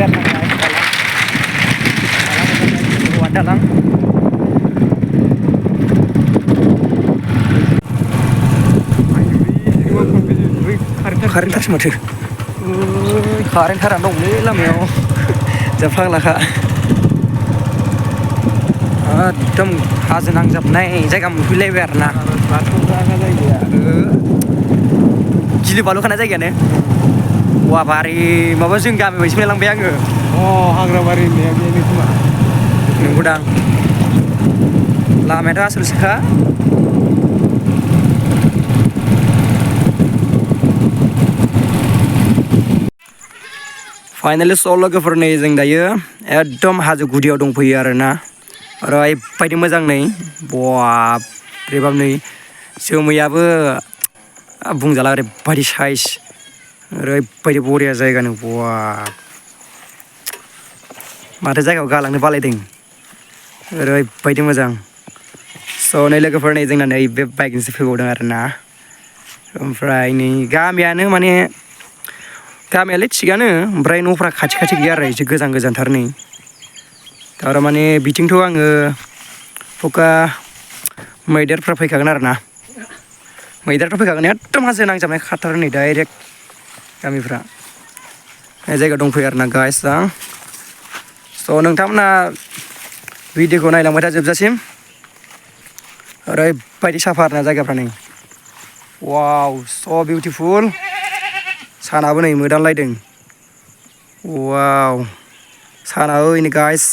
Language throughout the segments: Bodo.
आरो ना दालां कारेन्ट थारसै माथो कारेन्ट थारानो दंलै लामायाव जोबफ्लांलाखा एकदम हाजो नांजाबनाय जायगा मोनफैलायबाय आरो ना जायगाया गिलु बालुखाना जायगायानो औवाबारि माबा जों गामि बायदि मोनलांबाय आङो हाग्राबारि होननाया बेनो खोमा नंगौदां लामायाथ' आसोलसोखा फाइनालि स' लोगोफोर नै जों दायो एकदम हाजो गुदियाव दंफैयो आरोना ओरैबायदि मोजां नै बाब रेबाब नै जोमैयाबो बुंजाला ओरैबायदि साइज ओरैबायदि बरिया जायगानो बाब माथो जायगायाव गालांनो बालायदों ओरैबायदि मोजां स' नै लोगोफोर नै जोंना नै बे बाइकजोंसो फैबावदों आरोना ओमफ्राय नै गामियानो माने गामियालाय थिगानो ओमफ्राय न'फ्रा खाथि खाथि गैया आरो एसे गोजान गोजानथार नै थारमाने बिथिंथ' आङो फका मैदेरफ्रा फैखागोन आरो ना मैदेरफ्रा फैखागोन एकदम हाजो नांजाबनाय खाथार नै डाइरेक्ट गामिफ्रा जायगायाव दंफैयो आरो ना गाइस आं स' नोंथांमोना भिडिअखौ नायलांबाय था जोबजासिम ओरैबायदि साफा आरोना जायगाफ्रा नै वाव स' बिउटिफुल सानाबो नै मोदानलायदों वाव साना ओइनै गाइस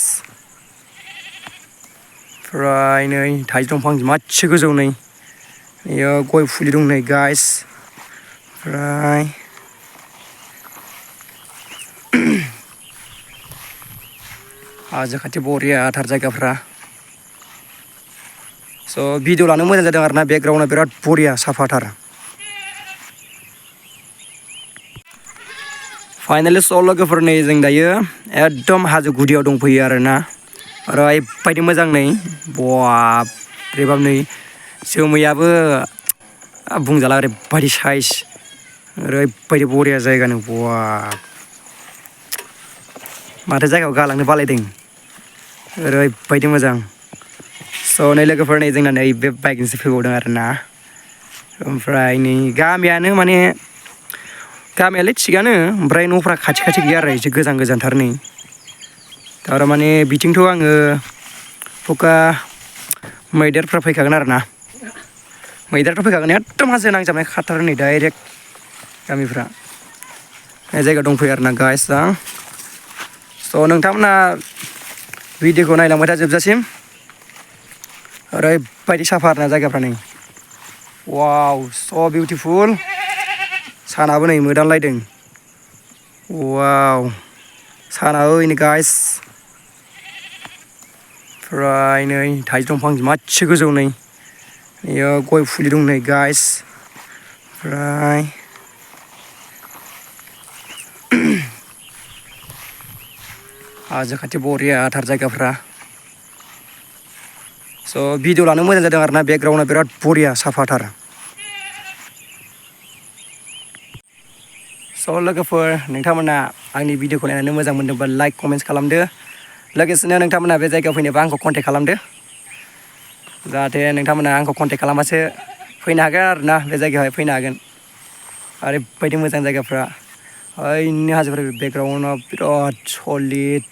ओमफ्राय नै थाइजौ दंफां मासे गोजौ नै बेयाव गय फुलि दं नै गाइस ओमफ्राय हाजो खाथि बरियाथार जायगाफ्रा स' भिडिअ लानो मोजां जादों आरोना बेकग्राउन्डआ बिराद बरिया साफाथार फाइनालि स' लोगोफोर नै जों दायो एकदम हाजो गुदियाव दंफैयो आरोना ओरैबायदि मोजां नै बाब रेबाब नै जोमैयाबो बुंजाला ओरैबायदि साइज ओरैबायदि बरिया जायगानो बाब माथो जायगायाव गालांनो बालायदों ओरैबायदि मोजां स' नै लोगोफोर नै जोंना नै बे बाइकजोंसो फैबावदों आरोना ओमफ्राय नै गामियानो माने गामियालाय थिगानो ओमफ्राय न'फ्रा खाथि खाथि गैया आरो एसे गोजान गोजानथार नै थारमाने बिथिंथ' आङो फका मैदेरफ्रा फैखागोन आरो ना मैदेरफ्रा फैखागोन एकदम हाजो नांजाबनाय खाथार नै डाइरेक्ट गामिफ्रा जायगायाव दंफैयो आरो ना गाइस आं स' नोंथांमोना भिडिअखौ नायलांबाय था जोबजासिम ओरैबायदि साफा आरोना जायगाफ्रा नै वाव स' बिउटिफुल सानाबो नै मोदानलायदों वाव साना ओइनै गाइस ओमफ्राय नै थाइजौ दंफां मासे गोजौ नै बेयाव गय फुलि दं नै गाइस ओमफ्राय हाजो खाथि बरियाथार जायगाफ्रा स' भिडिअ लानो मोजां जादों आरोना बेकग्राउन्डआ बिराद बरिया साफाथार स' लोगोफोर नोंथांमोना आंनि भिडिअखौ नायनानै मोजां मोनदोंबा लाइक कमेन्ट्स खालामदो लोगोसेनो नोंथांमोना बे जायगायाव फैनोबा आंखौ कन्टेक्ट खालामदो जाहाथे नोंथांमोना आंखौ कन्टेक्ट खालामबासो फैनो हागोन आरोना बे जायगायावहाय फैनो हागोन ओरैबायदि मोजां जायगाफ्रा ओइनि हाजोफोर बेकग्राउन्डआव बिराद सलिड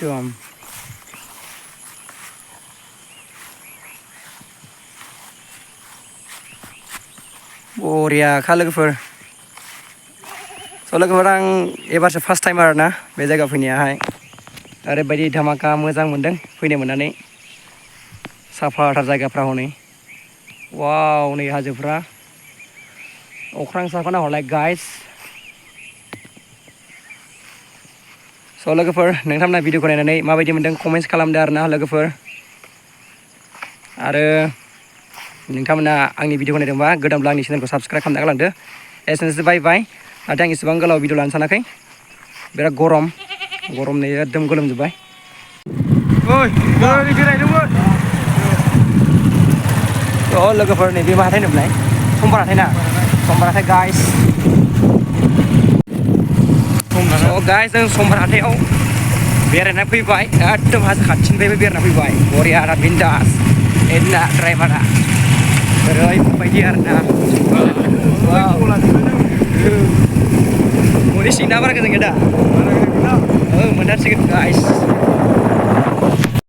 एकदम बरियाखा लोगोफोर स' लोगोफोर आं एबारसो फार्स्ट टाइम आरोना बे जायगायाव फैनायाहाय ओरैबायदि धामाका मोजां मोनदों फैनो मोननानै साफाथार जायगाफ्रा हनै वाव नै हाजोफ्रा अख्रां साखौ नाहरलाय गाइस स' लोगोफोर नोंथांमोना भिडिअखौ नायनानै माबायदि मोनदों कमेन्ट्स खालामदो आरोना लोगोफोर आरो नोंथांमोना आंनि भिडिअखौ नायदोंबा गोदानब्ला आंनि चेनेलखौ साबस्क्राइब खालामना गालांदो एसेनोसै बाय बाय नाथाय आं इसेबां गोलाव भिडिअ लानो सानाखै बिराद गरम नै एकदम गोलोमजोब्बाय थ' लोगोफोर नैबे मा हाथाय होनोमोनलाय समबार हाथाय ना समबार हाथाय गाइस So guys जों समबार हाथायाव बेरायना फैबाय एकदम हाजो खाथिनिफ्रायबो बेरायना फैबाय बरिया आरा बिन्दास एदना ड्राइभारा ओरैबायदि आरोना मनि सिंना बारा गोजान गैया दा मोनदारसिगोन गाइस